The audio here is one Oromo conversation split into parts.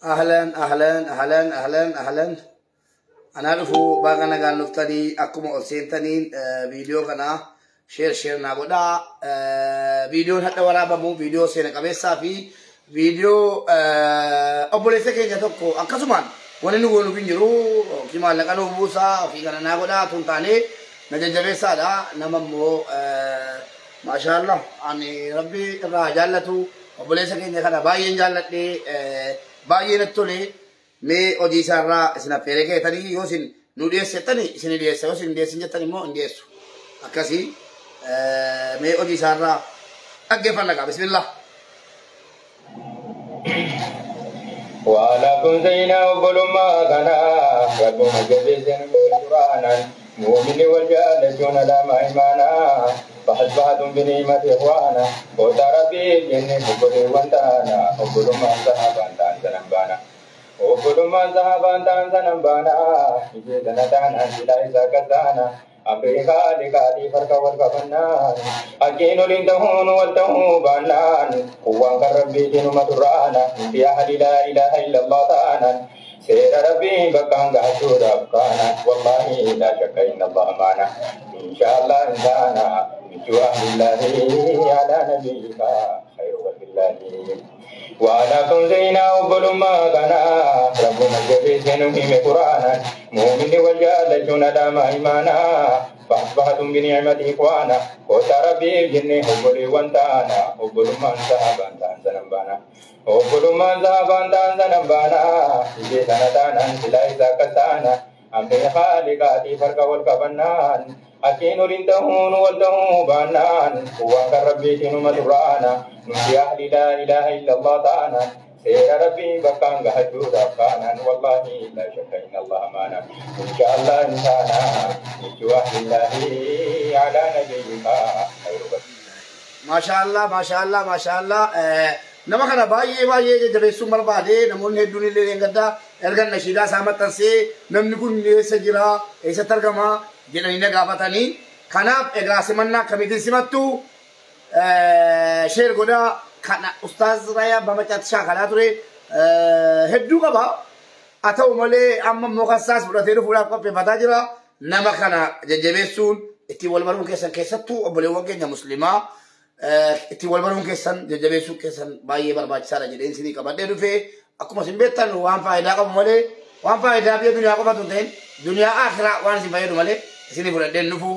Ahlan, ahlan, ahlan, ahlan, ahlan. Anaa dhufu, baga nagaan dhuftanii. Akkuma ol seentaniin viidiyoo kana share share naa godhaa. Viidiyoon hadha waraabamu viidiyoo seena qabeessaa fi viidiyoo obboleessa keenya tokko. Akkasumaan wanni nu goonuuf hin jiru, yookiin maallaqa nuuf buusaa ofii kana naa godhaa tun taanee na jajjabeessaadha. Nama immoo maashaallah, ani Rabbi irraa jaallatu, obboleessa keenya kana baay'een jaalladhee, baay'ee natti tole. Mee hojii isaarraa isin affeeree keetanii, yoo isin nu dhiyeessettani isin dhiyeessa, yoo isin dhiyeessin jettan immoo hin dhiyeessu. Akkasii mee hojii isaarraa dhaggeeffanna qaba. Bismillah. وعلى كنزينا وظلما كنا ربما جبزن قرانا مؤمن والجالسون لا إيمانا فأصبحتم بنعمة إخوانا وتربي جن بكل وانتانا وكل ما ذهب أنت سنبانا وكل ما ذهب أنت سنبانا إجتنا تانا إلى إذا كتانا أمري خالقاتي فرق والكفنان أكين لنتهون والتهون بانان قوان كربي جنو مترانا في أهل لا إله إلا الله تانا سير ربي بكان غاشور أبكانا والله لا شك إن الله معنا إن شاء الله إنسانا من أهل الله على نبيك خير الله وعلى كنزينا وظلما كنا ربنا جبيت نهيم قرانا مؤمن والجالسون دام إيمانا فأصبحتم بنعمة إخوانا وتربي الجن حبلي وانتانا حبل من ذهب أنت سنبانا حبل من ذهب أنت سنبانا إجيتنا تانا إلى إذا كسانا أمر خالقاتي فرق والكفنان أكين لنتهون والتهون بانان هو كربي تنمترانا نسي أهل لا إله إلا الله تانا سير ربي بكان غهجور أبكانا والله لا شك إن الله معنا إن شاء الله إنسانا نجوا أهل الله على نبيك خير. Maashaallah, maashaallah, maashaallah. Nama kana baay'ee baay'ee jajjabeessuun barbaade. Namoonni hedduun illee gaddaa erga nashiidaa isaa maxxansee, namni kun eessa jira, eessatti argama jedhanii na gaafatanii. Kanaaf egaa simannaa akkamiitiin simattu? Share godhaa. Kana Ustaaz Raayyaa Abbaa Maccaatti shaakalaa ture hedduu qaba. Haa ta'u malee amma immoo kan isaas fudhatee dhufuudhaaf qopheeffataa jira. Nama kana jajjabeessuun, ittiin wal baruun keessan, keessattuu obboleewwan keenya musliimaa ittiin wal baruun keessan, jajjabeessuun keessan baay'ee barbaachisaadha jedheen isinii qabadhee dhufee. Akkuma isin beektan, waan faayidaa qabu malee, waan faayidaa biyya duniyaa qofatu hin ta'in, duniyaa akhiraa waan isin fayyadu malee isinii fudhadheen dhufu.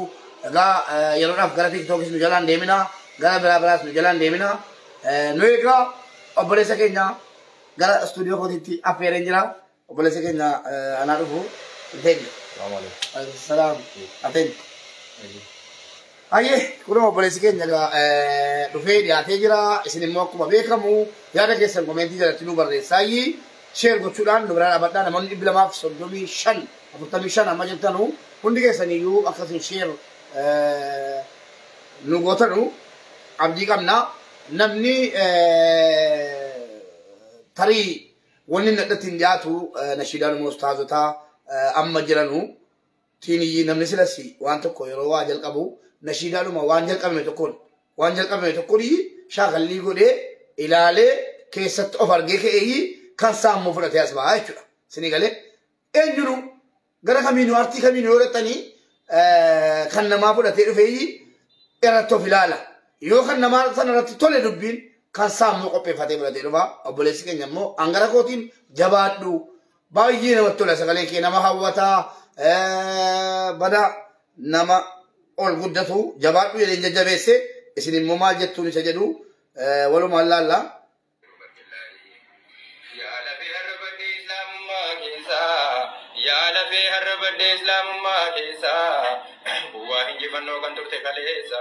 Egaa yeroodhaaf gara TikTokis nu jalaan deemina, gara biraa biraas nu jalaan deemina. Nu egaa obboleessa keenya gara istuudiyoo kootiitti affeereen jira. Obboleessa keenya, anaa dhufu. Teenya. Salaam. Ateen. Ayyee, kun obboleessi keenya egaa dhufee dhiyaatee jira. Isin immoo akkuma beekamu yaada keessan commentii jalatti nu barreessaayi. Share gochuudhaan nu biraa dhaabadhaa. Namoonni 235, 45 amma jirtanu hundi keessaniyyuu akkasiin share nu gootanu abdii qabna. Namni tarii wanni nadhatti hin dhiyaatu nashiidaan ustaazotaa amma jiranu tiiniyyii. Namni silasi waan tokko yeroo waa jalqabu nashiidaadhuma waan jalqabame tokkoon shaakallii godhee ilaalee keessatti of argee ka'ee kan saammoo fudhatee as bahaa jechuudha. Isinii galee? Eenyunu gara kamiinuu, artii kamiinuu yoo dhattanii, kan namaa fudhatee dhufee irratti of ilaala. Yoo kan namaa sana irratti tole dubbiin, kan saammoo qopheeffatee fudhatee dhufa. Obboleessi keenya immoo hangara kootiin jabaadhu. Baay'ee namatti tola, sagalee kee nama hawwataa, bada nama ol guddatu, jabaadhu jedheen jajjabeesse. Isin immoo maal jettuun isa jedhu walumaan laalla. Yaa lafee har'a badde islaamummaa keessaa, yaa lafee har'a badde islaamummaa keessaa, bu'aa injifannoo kan turte kaleessa,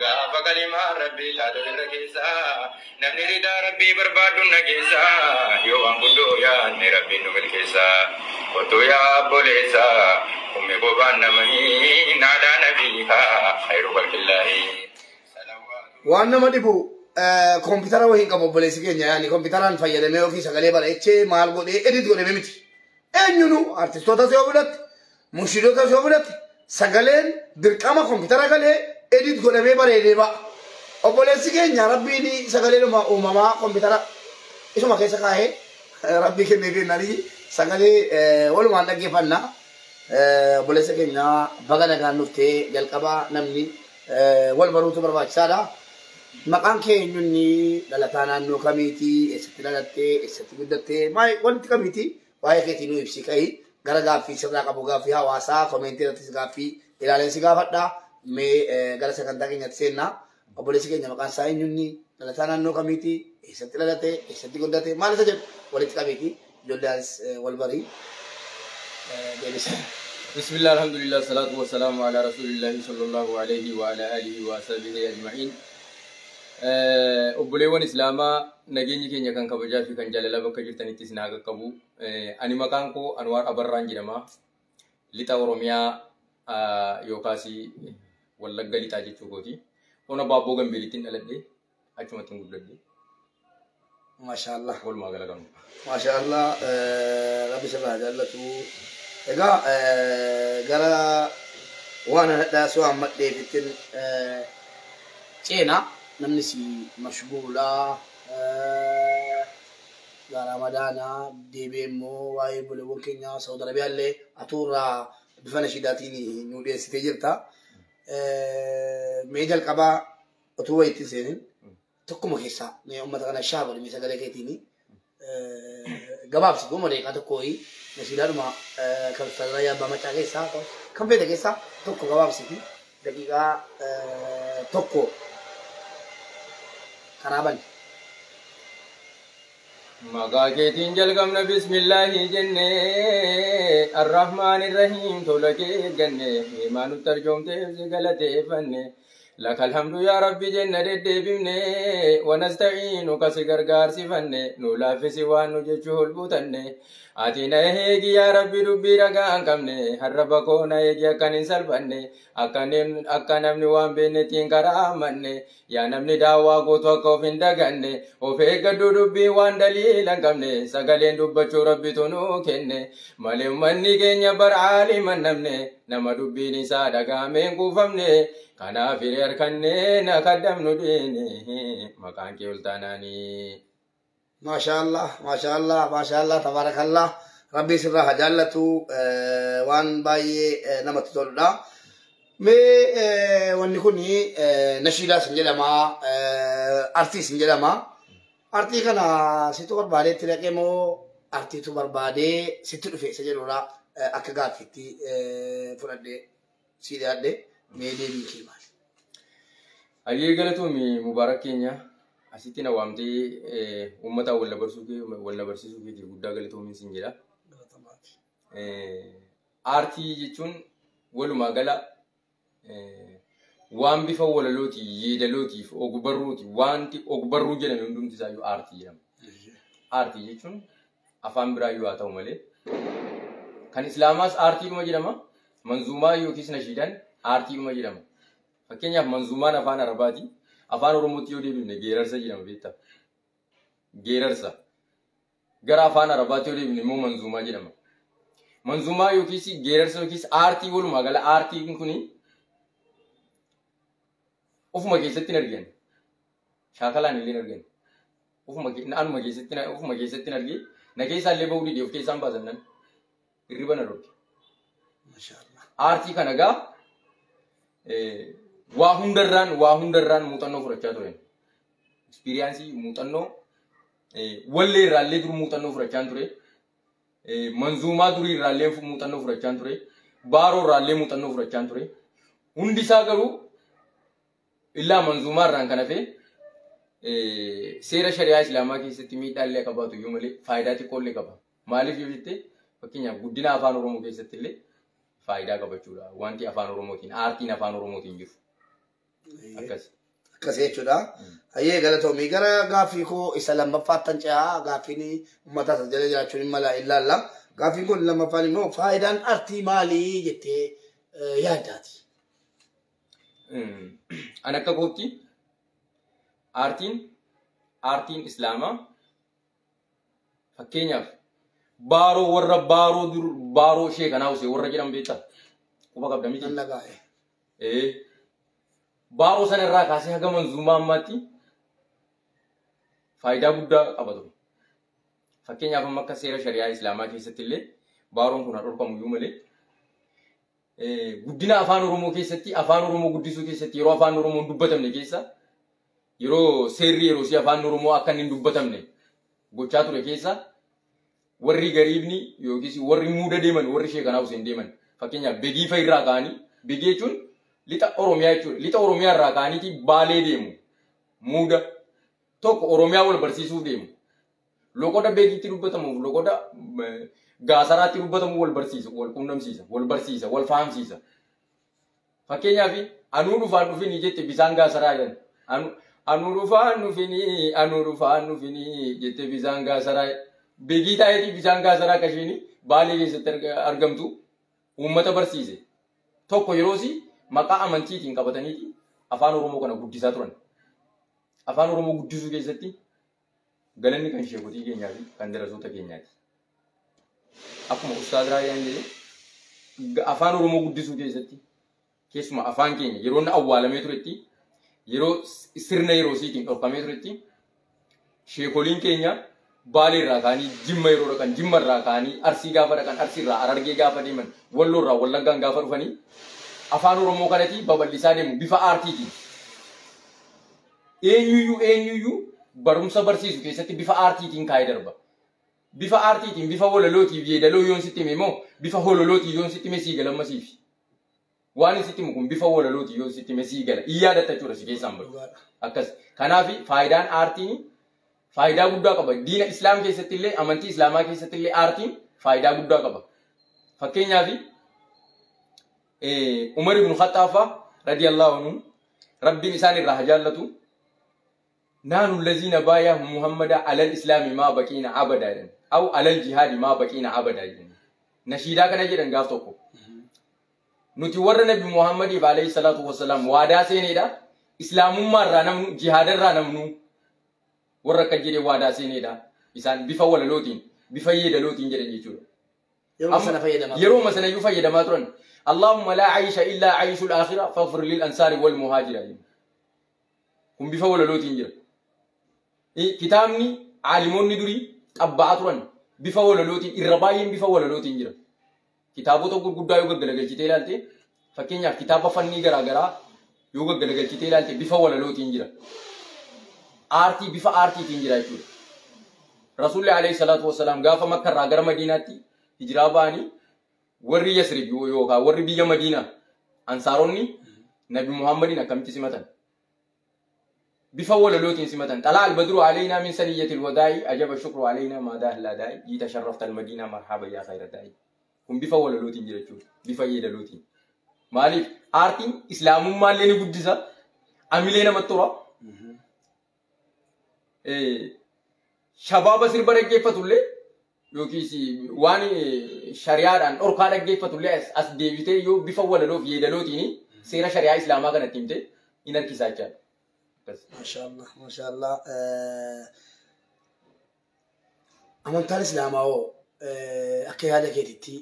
gaafa kalimaa Rabbii taatu irra keessaa, namni ridaa Rabbii barbaadu na keessaa, yoo waan guddoo yaadne Rabbiin nu milkeessa. Otoo yaa obboleessa, ummi qobaan namanii naadhaa nabiikaa khayru khalqillaahi. Waan nama dhibu, koompitara wayii hin qabu obboleessi keenya, yaani koompitaraan fayyadamee yookiin sagalee bareechee maal godhee edit godhame miti. Eenyunu artistoota yoo fudhatte, munshiidota yoo fudhatte, sagaleen dirqama koompitara galee edit godhamee bareedee ba'a. Obboleessi keenya Rabbiin sagaleedhuma uumamaa koompitara isuma keessa kaa'ee Rabbi kennee kennanii sagalee walumaan dhaggeeffanna. Obboleessa keenya baga nagaan dhuftee jalqabaa namni wal baruutu barbaachisaadha. Maqaan kee eenyunni dhalataa naannoo kamiiti? Eessatti dhalattee? Eessatti guddattee? Maal walitti kamiiti? Waa'ee keetii nuu ibsi ka'ii gara gaaffii sirraa qabu gaaffii hawaasaa koomeentii irrattis gaaffii ilaaleen si gaafadha. Mee gara sagantaa keenyatti seennaa. Obboleessi keenya maqaan isaa eenyunni dhalataa naannoo kamiiti? Eessatti dhalate? Eessatti guddate? Maal isa jedhu walitti qabeeti. Ijoolleenis wal barii deebisa. بسم الله الحمد لله الصلاة والسلام على رسول الله صلى الله عليه وعلى آله وصحبه أجمعين. Obboleewwan Islaamaa nageenyi keenya kan kabajaa fi kan jaalalaa bakka jirtanitti isin haa qaqqabu. Ani maqaan koo Anwaar Abarraan jedhama. Lixa Oromiyaa yookaas Wallagga Lixaa jechuu kooti. Ona Baabboo Gambeelittiin dhaladhe achumatti guddadhe. Maashaallah. Walumaa gala kanuma. Maashaallah rabbi sirraa jaallatu. Egaa gara waan hadhaa soo ammadheefittiin ceenaa namni si mashguulaa ramadaanaa deebi'ee immoo waa'ee obboleewwan keenya Saawud Arabiyaa illee atuurraa bifa nashiidaatiin nu dhiyeessitee jirta. Mee jalqabaa utuu wayitti seenin tokkuma keessaa mee uummata kana shaa godhi mee sagalee keetiin gabaabsituu daqiiqaa tokko wayii nashiidaadhuma kan Ustaaz Abbaa Macaa keessaa kan feete keessaa tokko gabaabsiti daqiiqaa tokko karaa bani. Maqaa keetiin jalqabna bismillaahi jennee arrahmaan irrahiim tola kee eegganne himaa nutti arjoomteef si galateeffanne laka alhamdu yaa rabbi jenna deddeebifne wanasta'iinu kasi gargaarsifanne nu laaffisi waan nu jechuu holbuutanne ati na eegi yaa rabbi dubbii ragaa hin qabne har'a bakoo na eegi akkan hin salphanne akka namni waan beeknettiin karaa amanne yaa namni daawwaa gootu akka of hin daganne of eeggadhu dubbii waan daliila hin qabne sagaleen dubbachuu rabbitu nuu kenne malee uummanni keenya bar'aaliman namne nama dubbiin isaa dhagahamee hin kuufamne kanaaf hiree harkannee na kaddamnu diine maqaan kee ol taanaanii. Maashaallah, maashaallah, maashaallah, tabaarakallah. Rabbi sirraa haa jaallatu waan baay'ee namatti toludha. Mee wanni kun nashiidaa sin jedhama, artii sin jedhama. Artii kana situ barbaadee itti dhaqee moo artiitu barbaadee sitti dhufe isa jedhudha akka gaaffiitti fudhadhee sii dhiyaadhe mee deebiin kee maali? Hayyee galatoomi Mubaarak keenya asitti na waamtee uummata wal dabarsiisuu keetiif guddaa galatoomi sin jedha. Aartii jechuun walumaa gala waan bifa walalootii, yeedalootiif, ogbarruuti wanti ogbarruu jedhame hundumti isaayyuu aartii jedhama. Aartii jechuun afaan biraayyuu haa ta'u malee kan Islaamaas aartiidhuma jedhama. Manzuumaa yookiis nashiidaan aartiidhuma jedhama. Fakkeenyaaf manzuumaan afaan Arabaati. Afaan Oromootti yoo deebifne geerarsa jedhama beektaa? Geerarsa. Gara afaan Arabaatti yoo deebifne immoo manzuumaa jedhama. Manzuumaa yookiis geerarsa yookiis aartii walumaa gala aartiin kuni ofuma keessatti hin argan. Shaakalaan illee hin argan. Anuma keessatti ofuma keessatti hin argee na keessaa illee bahuu didee of keessaan baasan nan hirriba na dhorke. Aartii kana gaa waa hundarraan muuxannoo fudhachaa turen. Ekspiriyaansii muuxannoo wallee irraallee dur muuxannoo fudhachaa ture. Manzuumaa durii irraallee muuxannoo fudhachaa ture. Baaroo irraallee muuxannoo fudhachaa ture. Hundi isaa garuu illaa manzuumaa irraan kan hafe seera shari'aa Islaamaa keessatti miidhaa illee qabaatu iyyuu malee faayidaa xiqqoo illee qaba. Maaliif yoo jette fakkeenyaaf guddina afaan Oromoo keessatti illee faayidaa qabachuudha. Wanti afaan Oromootiin aartiin afaan Oromootiin jiru. Akkas. Akkas jechuudha. Hayyee galatoomii gara gaaffii koo isa lammaffaattan ce'aa gaaffiin uummata isa jala jiraachuun hin mala ilaalla. Gaaffiin kun lammaffaan immoo faayidaan aartii maalii jettee yaaddaati? An akka kootti aartiin Islaamaa fakkeenyaaf baaroo warra baaroo dur baaroo ishee kanaa osoo warra jedhamu beektaa? Quba qabda miti? Nan dhagaa'e. Baaroo sana irraa kaasee haga manzuumaa ammaatti faayidaa guddaa qaba ture. Fakkeenyaaf amma akka seera shari'aa Islaamaa keessatti illee baaroon kun haa dhorkamu iyyuu malee guddina afaan Oromoo keessatti, afaan Oromoo guddisuu keessatti, yeroo afaan Oromoo hin dubbatamne keessa, yeroo seerri yeroo si afaan Oromoo akka inni hin dubbatamne gochaa ture keessa, warri gariibni yookiis warri muuda deeman, warri sheekanaa Hussein deeman, fakkeenyaaf Begii fa'a irraa ka'anii, Begii jechuun lixa Oromiyaa jechuudha, lixa Oromiyaa irraa ka'aniiti Baalee deemu, muuda tokko Oromiyaa wal barsiisuuf deemu. Loqoda Beekitti dubbatamuuf loqoda Gaasaraatti dubbatamu wal barsiisa, wal quunnamsiisa, wal barsiisa, wal fahamsiisa. Fakkeenyaaf "Anuu dhufaan dhufinii" jette bisaan Gaasaraa jedhan. "Anuu dhufaan dhufinii, anuu dhufaan dhufinii" jette bisaan Gaasaraa. Beekii taa'eetii bisaan Gaasaraa akka isheen Baalee keessatti argamtu uummata barsiise. Tokko yeroosi maqaa amantiitiin qabataniiti afaan Oromoo kana guddisaa turan. Afaan Oromoo guddisuu keessatti galanni kan sheekotii keenyaa fi kan darasoota keenyaati. Akkuma Ustaaz Raayyaan jedhe, afaan Oromoo guddisuu keessatti, keessumaa afaan keenya yeroo inni awwaalamee turetti, yeroo sirna yeroo siitiin dhorkamee turetti, sheekoliin keenya Baalee irraa ka'anii Jimma yeroo dhaqan, Jimma irraa ka'anii Arsii gaafa dhaqan, Arsii irraa Harargee gaafa deeman, Walloo irraa Wallaggaan gaafa dhufanii, afaan Oromoo kanatti babal'isaa deemu bifa aartiitiin. Eenyuyyuu eenyuyyuu barumsa barsiisu keessatti bifa aartiitiin kaa'ee darba. Bifa aartiitiin, bifa walalootiif yeedaloo yoon sitti hime immoo, bifa hololootiin yoon sitti hime sii gala ammasiif. Waan sitti himu kun bifa walalootiin yoon sitti hime sii gala. In yaadatta jechuudha, si keessaan badu. Akkas. Kanaaf faayidaan aartiin faayidaa guddaa qaba. Diina Islaam keessatti illee, amantii Islaamaa keessatti illee aartiin faayidaa guddaa qaba. Fakkeenyaaf Umar ibn Khattaab radiyallahu anhu, Rabbiin isaan irraa haa jaallatu. "نحن الذين بايع محمد على الإسلام ما بقينا أبدا" jedhan. أو على الجهاد ما بقينا أبدا jedhan. Nashiidaa kana jedhan gaaf tokko. Nuti warra Nabi Muhammadiif alayhi salaatu wassalaam waadaa seenedha. Islaamummaa irraa namnu, jihaada irraa namnu warra akka jedhee waadaa seenedha. Isaan bifa walalootiin, bifa yeedalootiin jedhan jechuudha. Yeroo sana fayyadamaa. Yeroo sana iyyuu fayyadamaa turan. اللهم لا عيش إلا عيش الآخرة فاغفر للأنصار والمهاجرين. Kun bifa walalootiin jira. Kitaabni aalimoonni durii xabba'aa turan bifa walalootiin, irra baay'een bifa walalootiin jira. Kitaabota gurguddaa yoo gaggalagalchitee ilaalte, fakkeenyaaf kitaaba fannii garaagaraa yoo gaggalagalchitee ilaalte, bifa walalootiin jira. Aartii, bifa aartiitiin jira jechuudha. Rasuulli alayhi salaatu wassalaam gaafa Makkarraa gara Madiinaatti hijiraa ba'anii, warri Yasrib yookaan warri biyya Madiinaa Ansaaronni Nabi Muhammadiin akkamitti simatan? Bifa walalootiin simatan. طلع البدر علينا من ثنيات الوداع وجب الشكر علينا ما دعا لله داع جئت شرفت المدينة مرحبا يا خير داع. Kun bifa walalootiin jira jechuudha. Bifa yeedalootiin. Maaliif? Aartiin islaamummaa illee ni guddisa. Amilee namatti tora. Shabaaba sirba dhaggeeffatullee yookiis waan shari'aadhaan dhorkaa dhaggeeffatullee as deebitee yoo bifa walaloo fi yeedalootiin seera shari'aa islaamaa kanatti himte in harkisaa jechaadha. Maashaallah, maashaallah. Amantaan Islaamaa hoo akka yaada keetitti,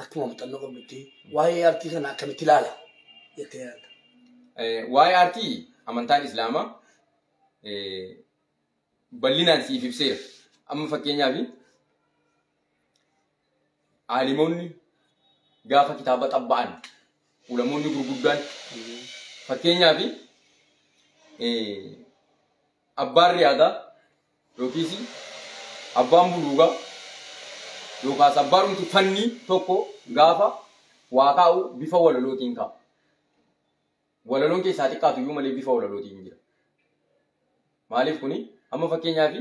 akkuma muuxannoo qabdutti, waa'ee aartii kana akkamitti ilaala jettee yaadda? Waa'ee aartii amantaan Islaamaa bal'inaan siif ibseera. Amma fakkeenyaaf aalimoonni gaafa kitaaba xabba'an, ulamoonni gurguddaan, fakkeenyaaf abbaan riyaadaa yookiis abbaan buluugaa yookaas abbaan rumti fannii tokko gaafa waa kaa'u bifa walalootiin kaa'a. Walaloon keessaa xiqqaatu iyyuu malee bifa walalootiin jira. Maaliif kuni? Amma fakkeenyaaf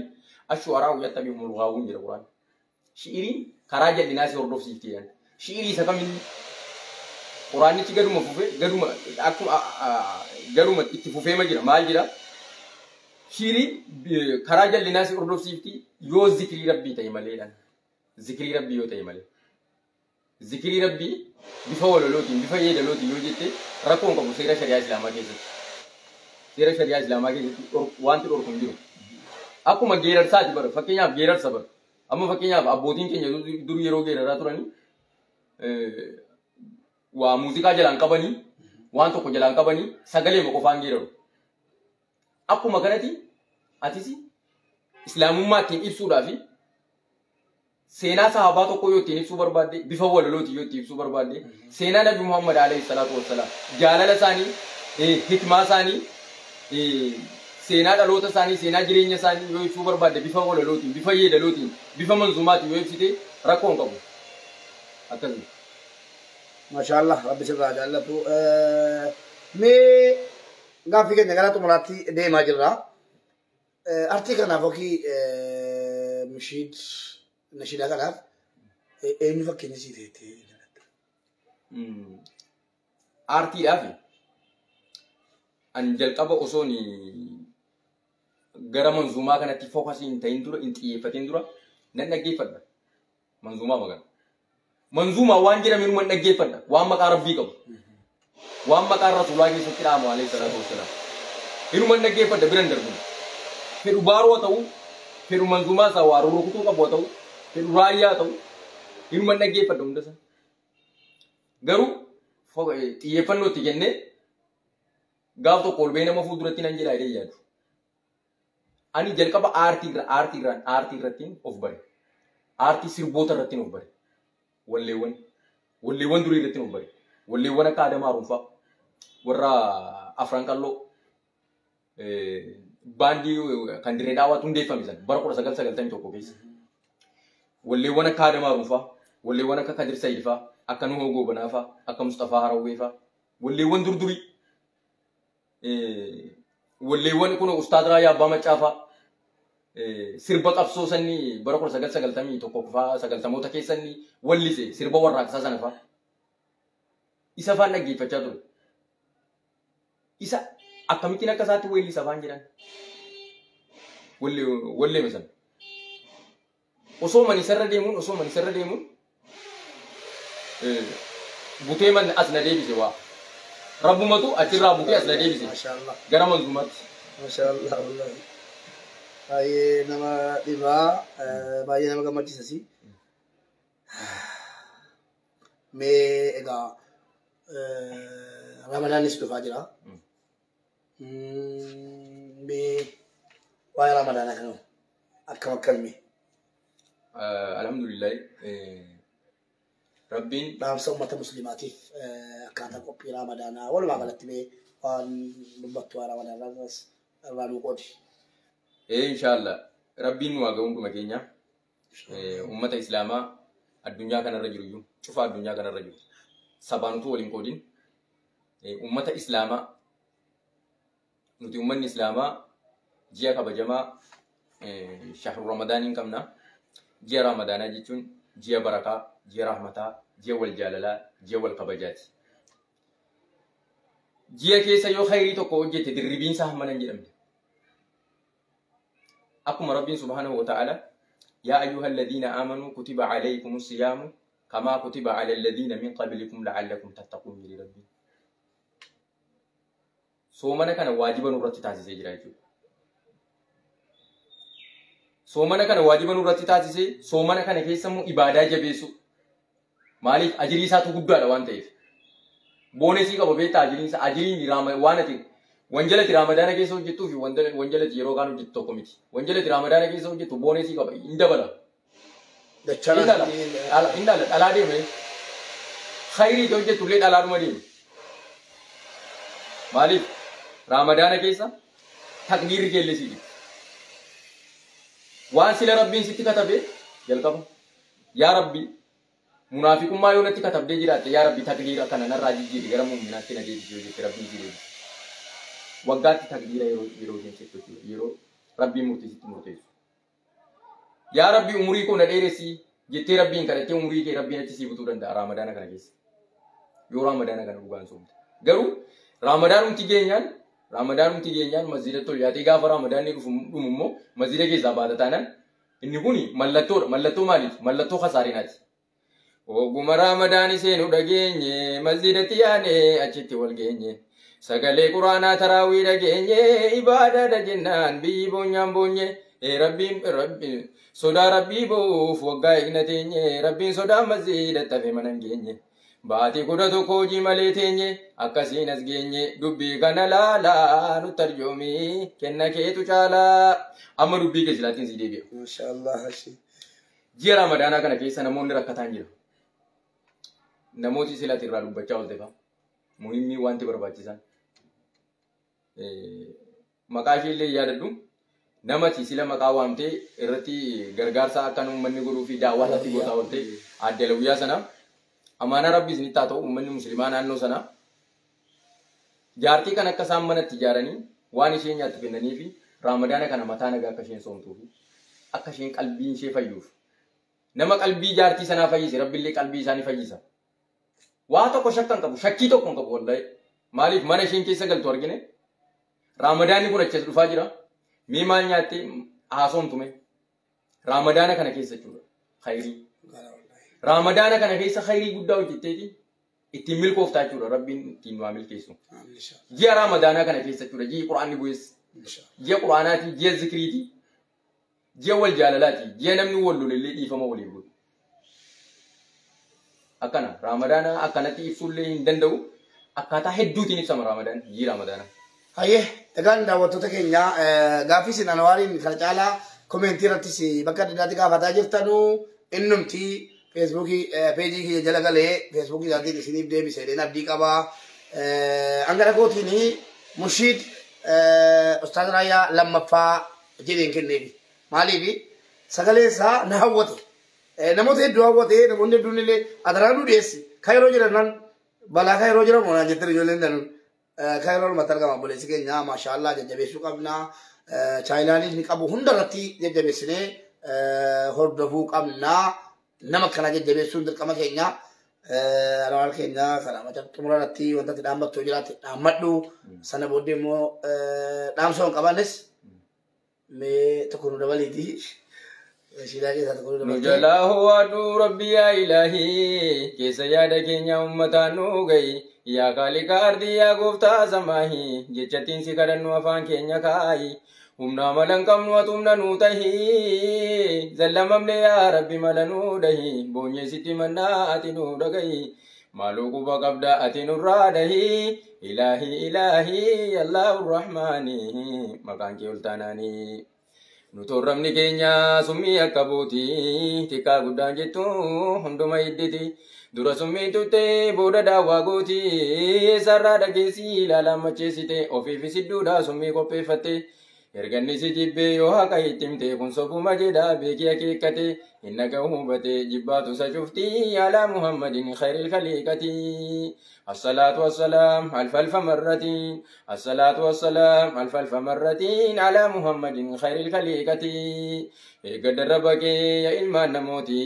الشعراء يتبعهم الغاوون jira Quraan. Shi'iriin karaa jal'inaa si hordofsiifti jedhan. Shi'irii isa kamiin Quraanichi gaduma fufee, gaduma akkuma gaduma itti fufeema jira, maal jira? Shi'iriin karaa jal'inaa si hordofsiifti yoo zikrii Rabbii ta'e maleedhaan. Zikrii Rabbii yoo ta'e malee. Zikrii Rabbii bifa walalootiin, bifa yeedalootiin yoo jette rakkoon qabu seera shari'aa Islaamaa keessatti. Seera shari'aa Islaamaa keessatti wanti dhorku hin jiru. Akkuma geerarsaati bara, fakkeenyaaf geerarsa bara. Amma fakkeenyaaf abbootiin keenya dur yeroo geeraraa turanii waa muuziqaa jalaan qabanii, waan tokko jalaan qabanii, sagalee qofaan geeraru. Akkuma kanatti atis islaamummaa ittiin ibsuudhaaf Seenaa sahabaa tokko yoo ittiin ibsuu barbaadde bifa walalootiin yoo ittiin ibsuu barbaadde seenaa Nabi Muhammad alayhi salaatu wassalaam jaalala isaanii, hikmaa isaanii, seenaa dhaloota isaanii, seenaa jireenya isaanii yoo ibsuu barbaadde bifa walalootiin, bifa yeedalootiin, bifa manzumaatiin yoo ibsite rakkoo hin qabu. Akkasuma. Maashaallah, rabbi sirraa jaallatu. Mee gaaffii keenya gara xumuraatti deemaa jirra. Artii kanaaf yookiin mishiid nashiidaa kanaaf eenyu fakkeenya sii ta'e? Aartiidhaaf ani jalqaba osoon gara manzuumaa kanatti fookasii hin ta'in dura, hin xiyyeeffatin dura nan dhaggeeffadha. Manzuumaa maqaa. Manzuumaa waan jedhame nan dhaggeeffadha. Waan maqaa rabbii qabu. Waan maqaa rasuulaa keessatti dhaamu alayhi salaatu wassalaam. Hinuman dhaggeeffadha biran darbu. Fedhu baaroo ta'u, fedhu manzuumaa isaa waa rukutuu qabu ta'u, fedhu raayyaa ta'u, hinuman dhaggeeffadha hundasaa. Garuu xiyyeeffannoo itti kennee gaaf tokko ol ba'ee nama fuulduratti nan jedhaa jedhee yaadu. Ani jalqaba aartii irrattiin of bare. Aartii sirboota irrattiin of bare. Walleewwan durii irrattiin of bare. Walleewwan akka Adamaa Haruunfaa, warra Afran Qalloo, baandii kan dirree daawwaatu hundeeffame sana bara 1991 keessa. Walleewwan akka Adamaa Haruunfaa, walleewwan akka Kadir Sayid faa, akka Nuhoo Goobanaa faa, akka Mustafaa Harawwee faa, walleewwan durdurii. Walleewwan kun Ustaad Raayyaa Abbaa Maccaa faa, sirba qabsoo sanni bara 1991 faa 90moota keessa inni wallise sirba warraaqsaa sana faa. Isa faan dhaggeeffachaa ture. Isa akkamittiin akka isaatti weellisa faan jedhan. Walleema sana. Osoo mani isarra deemuun butee man as na deebise waa. Rabbumatu achirraa butee as na deebise. Gara manzumaatti. Maashaallah wallahi. Baay'ee nama dhibaa, baay'ee nama gammachiisasi. Mee egaa Ramadaanis dhufaa jira. Mee waa'ee Ramadaanaa kana akkam akkamii? Alhamdulillah, Rabbiin dhaamsa uummata musliimaatiif akkaataa qophii Ramadaanaa walumaa galatti mee waan dubbattu waa'ee Ramadaanaa irraa nuu qoodi. Inshaallah Rabbiin nu haa ga'u hunduma keenya. Uummata Islaamaa addunyaa kanarra jiru iyyuu cufa addunyaa kanarra jiru. Sabaan utuu waliin qoodin uummata Islaamaa nuti uummanni Islaamaa ji'a kabajamaa shahru Ramadaanii qabna. Ji'a Ramadaanaa jechuun ji'a barakaa, ji'a rahmataa, ji'a wal jaalalaa, ji'a wal kabajaati. Ji'a keessa yoo khayrii tokko hojjette dirribiinsa hammana hin jedhamne. Akkuma Rabbiin subhaanahu wa ta'ala yaa ayyuha alladhiina aamanuu kutiba alaykum siyaamu kamaa kutiba ala alladhiina min qablikum la'allakum tattaquun jedhe Rabbiin. Soomana kana waajiba nurratti taasisee jira jechuudha. Soomana kana waajiba nurratti taasisee soomana kana keessa immoo ibaadaa jabeessu. Maaliif ajirii isaatu guddaadha waan ta'eef. Boonesii qaba beektaa ajiriin isaa ajiriin waan ati wanjalati Ramadaana keessa hojjettuu fi wanjalati yeroo kaan hojjettu tokko miti. Wanjalati Ramadaana keessa hojjettu boonesii qaba hin dabala. Hin dhala dhalaa deeme. Khayrii hojjettu illee dhalaadhuma deeme. Maaliif Ramadaana keessa taqdiirri keellesii jira. Waan sila Rabbiin sitti katabe jalqaba. Yaa Rabbi munaafiqummaa yoo natti katabdee jiraatte yaa Rabbi taqdiira kana narraa jijjiiri gara muuminaatti na deebisi yoo jette Rabbiin si deebisa. Waggaatti taqdiira yeroo isheen sittu yeroo Rabbiin murtii sitti murteessu. Yaa Rabbi umurii koo na dheeressi jettee Rabbiin kadhattee umurii kee Rabbiin achi sii butuu danda'a Ramadaana kana keessa. Yoo Ramadaana kana dhugaan soomte. Garuu Ramadaanumti geenyaan masjiidatti ol yaatee gaafa Ramadaanni dhumu immoo masjiida keessaa baata taanaan inni kun mallattoodha. Mallattoo maaliiti? Mallattoo kasaarinaati. Oguma Ramadaani seenu dhageenye masjiidatti yaane achitti wal geenye. Sagalee Quraanaa taraawii dhageenye ibaadaadha jennaan biyyi boonyaan boonye. Rabbiin sodaa Rabbii boo'uuf waggaa eegna teenye Rabbiin sodaa masjiidatti hafe mana hin geenye. Baatii 11 hojii malee teenye akkasiin as geenye dubbii kana laalaa nutti arjoomii kenna keetu caalaa. Amma dubbii kee silaatiin si deebi'a. Maashaallah. Ji'a Ramadaanaa kana keessa namoonni rakkataan jira. Namooti silaati irraa dubbachaa oolte fa'a. Muhimmii wanti barbaachisan. Maqaa ishee illee yaadadhu. Namati sila maqaa waamtee irratti gargaarsa akka uummanni godhuu fi daawwaa irratti gootaa oolte adde Lawwiyaa sana. Amaanaa Rabbi isinitti haa ta'u uummanni musliimaa naannoo sana. Jaartii kan akka isaan manatti ijaaranii waan isheen nyaattu kennanii fi Ramadaana kana mataa nagaa akka isheen soomtuu fi akka isheen qalbiin ishee fayyuuf. Nama qalbii jaartii sanaa fayyise Rabbillee qalbii isaanii fayyisa. Waa tokko shakka hin qabu, shakkii tokko hin qabu wallahi. Maaliif mana isheen keessa galtu argine? Ramadaanni kun achas dhufaa jira. Mee maal nyaattee haasoomtume? Ramadaana kana keessa jechuudha. Khayrii. Ramadaana kana keessa khayrii guddaa hojjetteeti ittiin milkooftaa jechuudha. Rabbiin ittiin waa milkeessu. Ji'a Ramadaanaa kana keessa jechuudha. Ji'i Quraanni bu'es. Ji'a Quraanaati, ji'a zikriiti, ji'a wal jaalalaati, ji'a namni wal lolellee dhiifama waliif godhu. Akkana Ramadaana akkanatti ibsuullee hin danda'u. Akkaataa hedduutiin ibsama Ramadaan, ji'i Ramadaanaa. Hayyee, egaan daawwattoota keenya gaaffii isin Anwaariin kana caalaa komentii irrattis bakka adda addaatti gaafataa jirtanuu innumti feesbuukii peejii kiyya jala galee feesbuukii isaatiin isiniif deebise jedheen abdii qabaa. Angara kootiin Murshiid Ustaaz Raayyaa lammaffaa jedheen kenneefi. Maaliif sagaleen isaa na hawwate. Namoota hedduu hawwate, namoonni hedduun illee adaraa nu dhiyeessi. Kan yeroo jiran nan balaa kan yeroo jiran moonaan jettan ijoolleen danuun. Kan yeroo namatti argama obboleessi keenya maashaallah jajjabeessuu qabna. Chaayinaanis ni qabu hunda irratti jajjabeessinee hordofuu qabna. Nama kana jajjabeessuun dirqama keenya. Alawaal keenya kana maca xumura irratti wanta itti dhaammattu jiraate dhaammadhu. Sana booddee immoo dhaamsa hin qabaannes mee tokko nu dabaliiti. Shiidaa keessaa tokko nu Nu dabalti. jalaa ho'aadhu Rabbi yaa ilaahii keessa yaada keenya uummataan nu gahi yaa kaaliqa ardii yaa gooftaa samaahii jechattiin si kadhannu afaan keenya kaayi humnaa mala hin qabnu ati humna nuu tahii zallamamne yaa Rabbi mala nuu dahi boonyee sitti mannaa ati nuu dhagahi maaluu quba qabda ati nurraa dahi ilaahii ilaahii Allahu rahmaani maqaan kee ol taanaanii. Nu torramni keenya summii akka buuti xiqqaa guddaan jettu hunduma hidditi dura summii tuttee booda daawwaa gooti eessarraa dhageessi ilaalaan macheessite ofiifis hidduudha summii qopheeffatte erganni si jibbee yoo haqa itti himte kun sobuma jedha beekii akeekkate hin dhaga'u hubate jibbaatu isa cufti alaa Muhammadin khayril khaliiqati. Assalaatu wassalaam alfa alfa marratiin assalaatu wassalaam alfa alfa marratiin alaa Muhammadin khayril khaliiqati. Eeggadda darraba kee yaa ilmaan namooti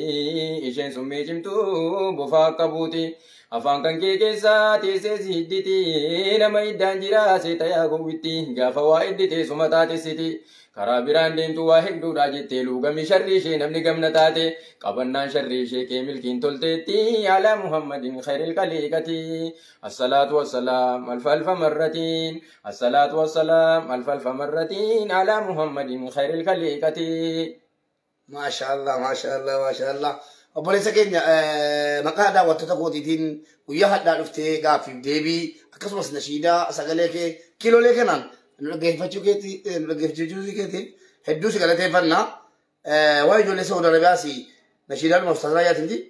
isheen summii cimtuu bofaa akka buuti. Afaan kan kee keessaa teessee si hidditi nama hiddaan jira seeta yaa gowwitti gaafa waa hiddite suma taatessiti. Karaa biraan deemtu waa hedduudha jettee luugami sharri ishee namni gamna taate qabannaan sharri ishee kee milkiin tolteetti alaa Muhammadin khayril khaliiqati. Assalaatu wassalaam alfa alfa marratiin assalaatu wassalaam alfa alfa marratiin alaa Muhammadin khayril khaliiqati. Maashaallah, maashaallah, maashaallah. Obboleessa keenya maqaa daawwattoota kootiitiin guyyaa hadhaa dhuftee gaaffiif deebii akkasumas nashiidaa sagalee kee kiiloolee kanaan nu dhaggeeffachuu keetii nu dhaggeeffachuu keetiin hedduu si galateeffanna. Waa ijoollee Saudi Arabiyaas nashiidaan Ustaaz Raayyaatiin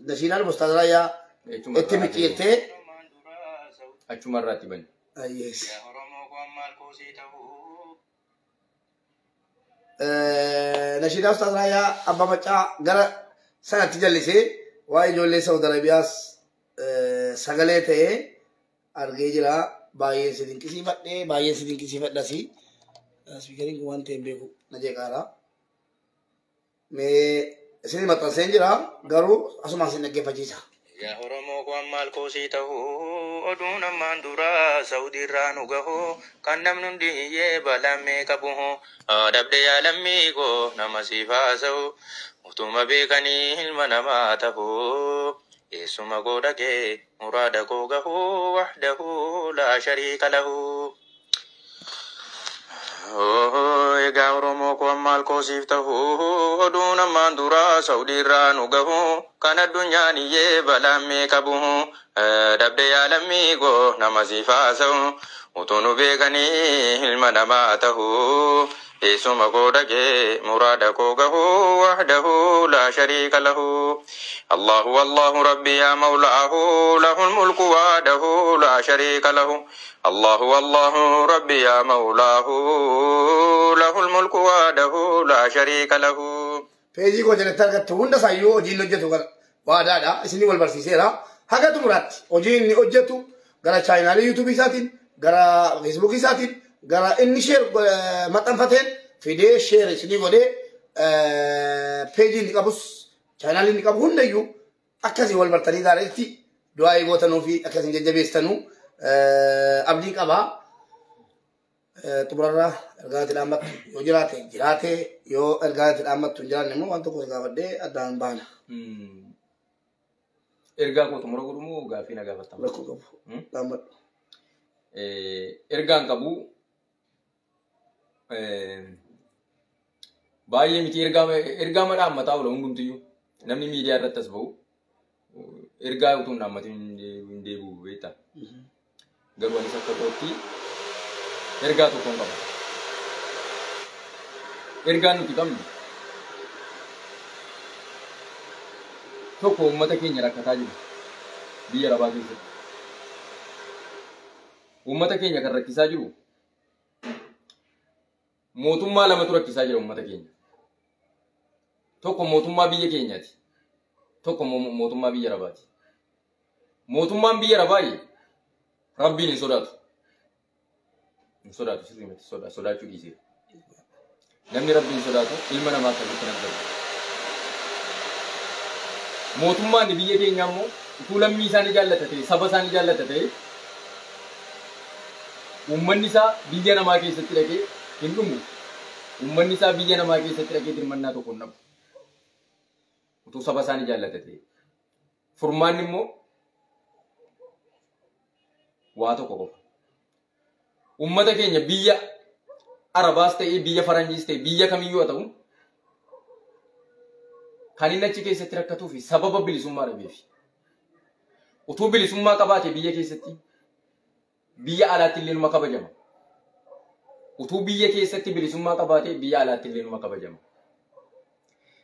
nashiidaan Ustaaz Raayyaa itti micciirtee. Achuma irraatti bani. Yes. Nashiidaa Ustaaz Raayyaa Abbaa Maccaa gara sanatti jallisee waa ijoollee Saudi Arabiyaas sagalee ta'ee argee jira. Baay'een si dinqisiifadhe, baay'een si dinqisiifadhasi. Spiikeriin kun waan ta'e hin beeku na jeeqaara. Mee isin maxxanseen jira garuu asumaan isin dhaggeeffachiisa. Yaa Oromoo koo maal koosii ta'uu oduun ammaan dura Saawudiirraa nu gahu kan namni hundi hiyyee balamee qabu dhabde yaa lammii koo nama siif haasa'u utuma beekanii ilma namaa ta'u eessuma koo dhagee muraada koo gahu wahdahu laa shariika lahu. Egaa Oromoo koo maal koosiif ta'u oduun ammaan dura Saawudiirraa nu gahu kan addunyaan iyyee balamee qabu dhabde yaa lammii koo nama siif haasa'u utuu nu beekanii ilma namaa ta'u Eessuma koo dhaqee muraada koo gahuu wahdahu laa shariika lahu. Allahu Allahu Rabbi yaa mawlaahu lahul mulku wahdahu laa shariika lahu. Allahu Allahu Rabbi yaa mawlaahu lahul mulku wahdahu laa shariika lahu. Peejii koo jalatti argattu hunda isaayyuu hojii inni hojjetu waadaadha. Isinii wal barsiiseera. Haga xumuraatti hojii inni hojjetu gara chaayinaalee yuutuubii isaatiin, gara feesbuukii isaatiin, gara inni sheer maxxanfateen fidee sheer isinii godhee peejii inni qabus chaayinaalee inni qabu hundayyuu akkasii wal bartanii gaariitti du'aa eegootanuu fi akkasiin jajjabeessitanuu abdii qabaa. Xumurarraa ergaa itti dhaammattu yoo jiraate jiraate, yoo ergaa itti dhaammattu hin jiraanne immoo waan tokko gaafadhee addaan baana. Ergaa koo xumura godhu moo gaaffii na gaafattama? Rakkoo qabu dhaammadhu. Ergaan qabu baay'ee miti, ergaa dhaammataa oola hundumtiyyuu. Namni miidiyaa irratti as ba'u ergaa utuu hin dhaammatin hin deebi'u beektaa. Garuu anis akka kootti ergaa tokkoon qaba. Ergaan nuti qabnu tokko uummata keenya rakkataa jiru biyya arabaa keessatti. Uummata keenya kan rakkisaa jiru mootummaa lamatu rakkisaa jira uummata keenya. Tokko mootummaa biyya keenyaati. Tokko mootummaa biyya arabaati. Mootummaan biyya arabaa Rabbiin hin sodaatu. Hin sodaatu, sirrii miti, sodaachuu dhiisee. Namni Rabbiin sodaatu ilma namaa akkasitti hin argamu. Mootummaan biyya keenyaa immoo utuu lammii isaanii jaallata ta'e, saba isaanii jaallata ta'e, uummanni isaa biyya namaa keessatti dhaqee hin dhumu. Uummanni isaa biyya namaa keessatti dhaqee dirmannaa tokko hin dhabu. Utuu saba isaanii jaallata ta'e. Furmaanni immoo waa tokko qofa. Uummata keenya biyya Arabaas ta'e, biyya Faranjiis ta'e, biyya kamiyyuu haa ta'u, kan inni achi keessatti rakkatuu fi sababa bilisummaa dhabeef. Utuu bilisummaa qabaate biyya keessatti, biyya alaatti illee numa kabajama. Utuu biyya keessatti bilisummaa qabaate biyya alaatti illee numa kabajama.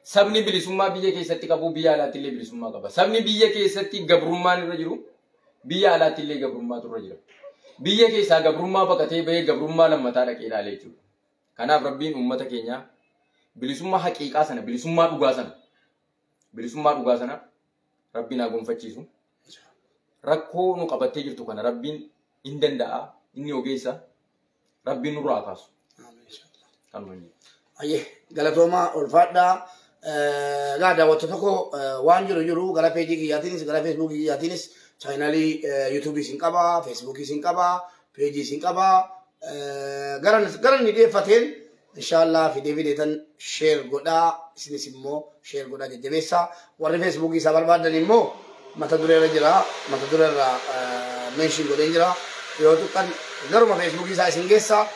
Sabni bilisummaa biyya keessatti qabu biyya alaatti illee bilisummaa qaba. Sabni biyya keessatti gabrummaan irra jiru biyya alaatti illee gabrummaatu irra jira. Biyya keessaa gabrummaa baqatee bahee gabrummaa lammataa dhaqee ilaale jechuudha. Kanaaf Rabbiin uummata keenya bilisummaa haqiiqaa sana, bilisummaa dhugaa sana, bilisummaa dhugaa sana Rabbiin haa gonfachiisu. Rakkoo nu qabattee jirtu kana Rabbiin hin danda'a, inni ogeessa, Rabbiin nurraa haa kaasu. Kanuma inni. Ayyee, galatoomaa, ulfaadhaa. Egaa daawwattoota tokko, waan jiru jiru gara peejii kiyyaatiinis gara feesbuukii kiyyaatiinis chaayinaalii yuutuubii isin qaba, feesbuukii isin qaba, peejii isin qaba. Gara inni dhiyeeffateen inshaallah fidee fideetan share godhaa, isinis immoo share godhaa jajjabeessaa. Warri feesbuukii isaa barbaadan immoo mata dureerra jira, mata dureerra mention godheen jira. Yoo tuqqan garuma feesbuukii isaa isin geessa.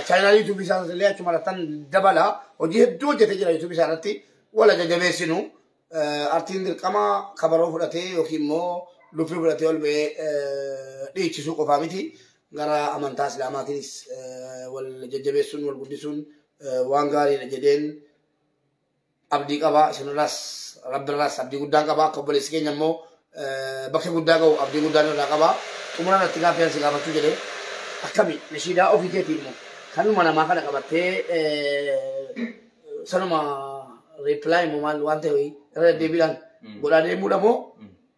Chaayinaalii yuutuubii isaa illee achuma irrattan dabala. Hojii hedduu hojjetee jira yuutuubii isaa irratti. Wala jajjabeessinu. Artiin dirqama kabaroo fudhatee yookiin immoo luffii fudhatee ol ba'ee dhiichisuu qofaa miti. Gara amantaa islaamaatiinis wal jajjabeessuun wal guddisuun waan gaariidha jedheen abdii qaba. Isinirraas Rabbirraas abdii guddaan qaba. Akka obboleessi keenya immoo bakka guddaa gahu abdii guddaan irraa qaba. Xumura irratti gaaffii si gaafachuu jedhee, akkami nashiidaa ofii keetii immoo kanuma namaa kana qabattee sanuma reply immoo maal waan ta'e wayii irra deddeebiidhaan godhaa deemuudha moo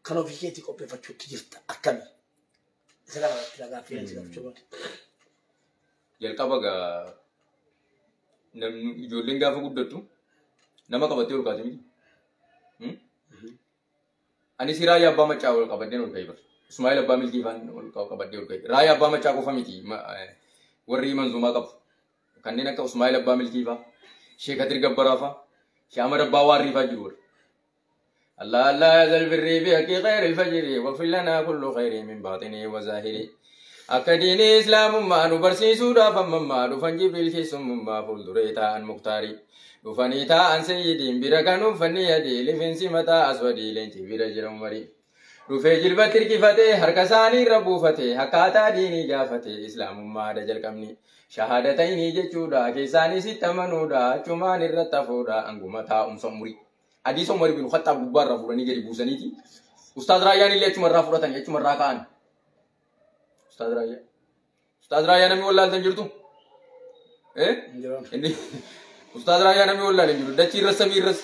kan ofii keetii qopheeffachuutti jirta, akkami? Isa kana irratti gaaffii si gaafachuu barbaade. Jalqaba gaa namni ijoolleen gaafa guddattu nama qabattee ol kaate miti. Anis Raayyaa Abbaa Maccaa ol qabadheen ol ka'e bara. Ismaa'eel Abbaa Milkii faan ol qabadhee ol ka'e. Raayyaa Abbaa Maccaa qofa miti, warri manzuumaa qabu. Kanneen akka Ismaa'eel Abbaa Milkii faa, Sheek Kadir Gabbaraa faa, Sheek Ahmad Abbaa Waarrii faa jiru warri. الله الله يا ذا البر بحق خير الفجر واغفر لنا كل خير من باطنه وظاهره. Akka diinii islaamummaa nu barsiisuudhaaf ammammaa dhufan Jibriil keessummummaa fuulduree taa'an Muktaarii. Dhufanii taa'an sayyidiin bira kan uffanni adii rifeensi mataa aswadii leenci bira jira umarii. Dhufee jilbatti hirkifatee harka isaanii irra buufate akkaataa diinii gaafate islaamummaadha jalqabni. Shahaadatayni jechuudha keessaanis itti amanuudha achumaan irratti hafuudha hanguma taa'umsa umurii. Hadiisa Umar bin Khattaab gubbaarraa fuudhanii gadi buusaniiti. Ustaaz Raayyaan illee achumarraa fudhatanii achumarraa ka'an. Ustaaz Raayyaa. Ustaaz Raayyaa namni wallaaltan jirtu? Inni Ustaaz Raayyaa namni wallaalan jiru. Dachii irras samii irras.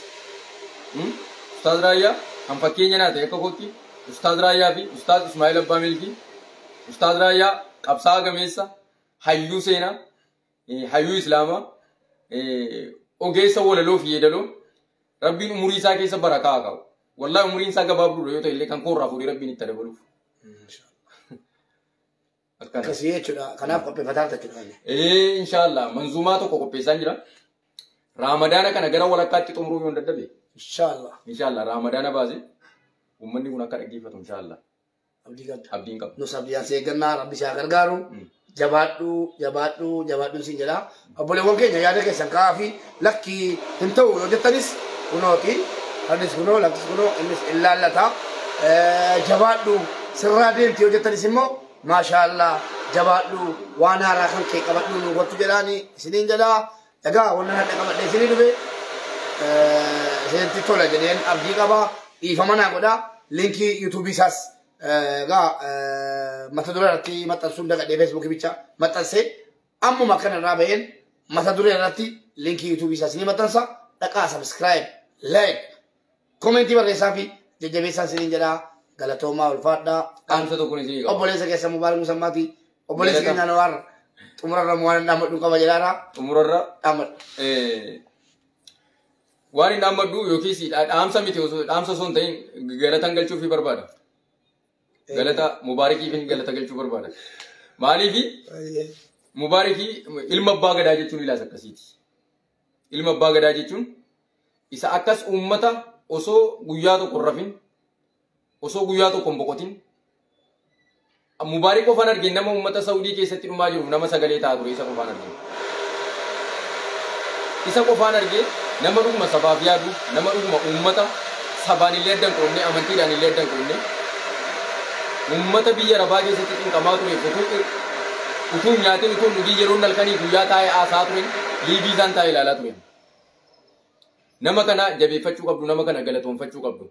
Ustaaz Raayyaa kan fakkeenya naa ta'e akka kootti Ustaaz Raayyaa fi Ustaaz Ismaa'il Abbaa Milkii. Ustaaz Raayyaa qabsaa'aa gameessa hayyuu seenaa hayyuu islaamaa ogeessa walaloo fi yeedaloo rabbiin umurii isaa keessa barakaa haa qabu. Wallahi umuriin isaa gabaabduudha yoo ta'e illee kan koorraa fuudhee rabbiin itti dabaluuf. Akkana. Akkasii jechuudha. Kanaaf qopheeffataa jechuudha. Inshaallah manzuumaa tokko qopheessaan jira. Raamadaana kana gara walakkaatti xumuruu yoo hin dadhabe. Inshaallah. Inshaallah raamadaana baase uummanni kun akka dhaggeeffatu inshaallah Abdii qabda. Abdiin qaba. Nus abdiin si eeggannaa rabbi si haa gargaaru. Jabaadhu jabaadhu jabaadhu siin jedha. Obboleewwan keenya yaada keessan kaa'aa fi lakkii hin ta'u yoo jettanis kunooti. Kanis kunoo lakkis kunoo innis ilaallata. Jabaadhu sirraa deemti yoo jettanis immoo maashaallah jabaadhu waan haaraa kan kee qabadhu nu gochuu jedhaani isiniin jedhaa. Egaa wannan hadha qabadhe isinii dhufe isinitti tola jedheen abdii qaba. Dhiifama naa godha. Linkii yuutuubii isaas egaa mata duree irratti maxxansuun dagadhee feesbuukii bicha maxxansee ammuma kana irraa baheen mata duree irratti linkii yuutuubii isaas ni maxxansa. Dhaqaa subscribe, like, komentii barreessaa fi jajjabeessaa isiniin jedhaa. Galatoomaa ulfaadhaa. Dhaamsa tokkoon isinii qaba. Obboleessa keessa Mubaarak Musammaati. Obboleessa keenya Anwaar xumurarra waan dhaammadhu qaba jedhaara. Xumurarra Dhaammadhu. Waan hin dhaammadhu yookiis dhaamsa miti osoo dhaamsa osoo hin ta'in galatan galchuufii barbaada. Galata Mubaarakiif galata galchuu barbaada. Maaliifi Mubaarakii ilma abbaa gadaa jechuun ilaas akkasiiti. Ilma abbaa gadaa jechuun isa akkas uummata osoo guyyaa tokko hin rafin osoo guyyaa tokko hin boqotin Mubaarak qofaan argin nama uummata Saudii keessatti dhumaa jiruuf nama sagalee ta'aa ture isa qofaan argin. Isa qofaan argee nama dhuguma sabaaf yaadu nama dhuguma uummata sabaan illee adda hin qoodne amantiidhaan illee adda hin qoodne uummata biyya Arabaa keessatti xinqamaa ture utuu hin nyaatin utuu hin dhugin yeroo halkanii guyyaa taa'ee haasaa ture liibii isaan taa'ee ilaalaa ture. Nama kana jabeeffachuu qabdu nama kana galatoonfachuu qabdu.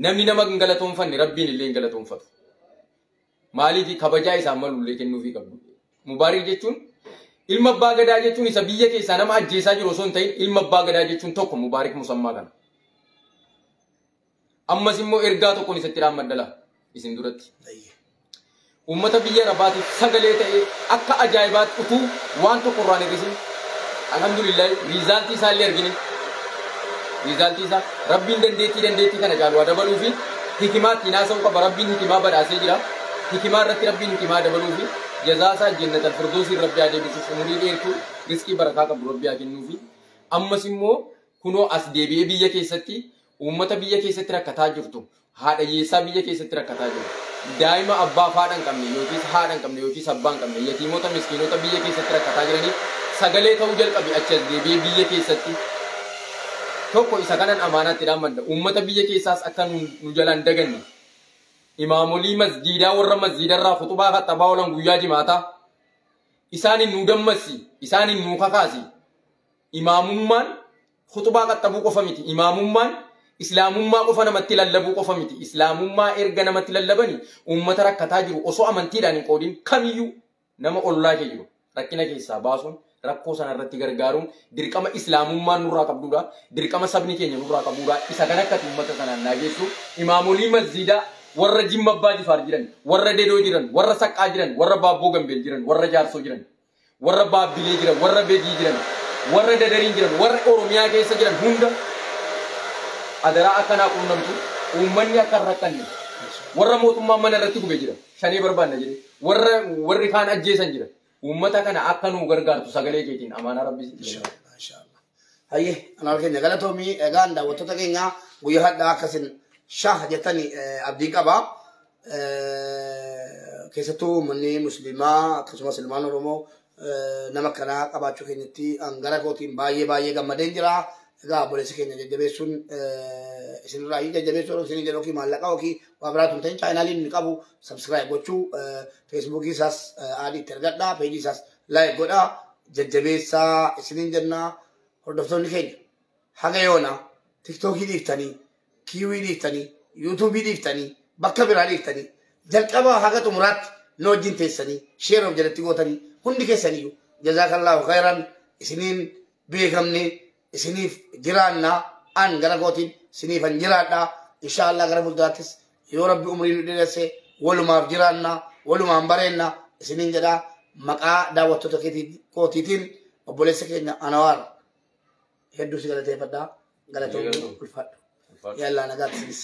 Namni nama hin galatoonfanne rabbiin illee hin galatoonfatu. Maaliif kabajaa isaan malu illee kennuufii qabdu. Mubaarak jechuun ilma abbaa gadaa jechuun isa biyya keessaa nama ajjeesaa jiru osoo hin ta'in ilma abbaa gadaa jechuun tokko Mubaarak Musammaa kana. Ammas immoo ergaa tokkoon isatti dhaammadhala isin duratti. Uummata biyya Arabaatiif sagalee ta'ee akka ajaa'ibaatti utuu waan tokko irraan hir'isin alhamdulillah riizaaltii isaa illee argine. Riizaaltii isaa rabbiin dandeettii kana caalu haa dabaluu fi hikimaa ittiin haasa'uu qaba rabbiin hikimaa badhaasee jira. Hikimaa irratti rabbiin hikimaa dabaluu fi jazaa isaa jannatal firdoosiin rabbi haa deebisuuf umurii dheertuu riskii barakaa qabdu rabbi haa kennuu fi ammas immoo kunoo as deebi'ee biyya keessatti uummata biyya keessatti rakkataa jirtu haadha hiyyeessaa biyya keessatti rakkataa jiru daa'ima abbaa haadha hin qabne yookiis haadha hin qabne yookiis abbaa hin qabne yatiimota miskiinota biyya keessatti rakkataa jiraniif sagalee ta'uu jalqabe achi as deebi'ee biyya keessatti tokko isa kanan amaanaatti dhaammadha uummata biyya keessaas akka nu jalaan daganne imaamolii masjiidaa warra masjiidarraa khutubaa khaxabaa oolan guyyaa jimaataa isaanin nu dammassi isaanin nu kakaasi imaamummaan khutubaa khaxabuu qofa miti imaamummaan islaamummaa qofa namatti lallabuu qofa miti islaamummaa erga namatti lallabani uummata rakkataa jiru osoo amantiidhaan hin qoodin kamiyyuu nama ollaa kee jiru rakkina keessaa baasuun rakkoo sana irratti gargaaruun dirqama islaamummaan nurraa qabduudha dirqama sabni keenya nurraa qabduudha isa kan akkati uummata sanaan naageessu imaamolii masjiidaa warra Jimma Abbaa Jifaar jiran warra Dedoo jiran warra Saqqaa jiran warra Baabboo Gambeel jiran warra Jaarsoo jiran warra Baabbilee jiran warra Bedii jiran warra Dadariin jiran warra Oromiyaa keessa jiran hunda adaraa akkanaa quunnamtu uummanni akka hin rakkanne warra mootummaan mana irratti gube jira shanee barbaanna jedhe warri kaan ajjeesan jira uummata kana akka nu gargaartu sagalee keetiin amaanaa rabbii sitti kenna. Inshaallah. Hayyee anaa keenya galatoomii egaan daawwattoota keenya guyyaa hadhaa akkasin shaah jettani abdii qaba. Keessattuu uummanni musliimaa akkasumas ilmaan Oromoo nama akkanaa qabaachuu keenyatti gara kootiin baay'ee baay'ee gammadeen jira. Egaa obboleessa keenya jajjabeessuun isinirraa jajjabeessuun isin jedhu yookiin maallaqa yookiin waa biraatu hin ta'in, chaayinaaliin inni qabu subscribe gochuu, feesbuukii isaas add itti argadhaa, peejii isaas like godhaa, jajjabeessaa isiniin jennaa. Hordoftoonni keenya haga yoona tiktookii dhiiftanii, kiiwii dhiiftanii, yuutuubii dhiiftanii, bakka biraa dhiiftanii, jalqabaa haga xumuraatti nu wajjin teessanii share of jalatti gootanii, hundi keessaniyyuu jazaakallahu khairan. Isiniin beekamne, isiniif jiraannaa. An gara kootiin isiniifan jiraadhaa. Inshaallah gara fuulduraattis yoo Rabbi umrii nu dheeresse walumaaf jiraannaa, walumaan bareennaa isiniin jedhaa. Maqaa daawwattoota kootiitiin obboleessa keenya Anawaar hedduu si galateeffadhaa. Galatoomuu, ulfaadhu. Yallaa, nagaatti isinis.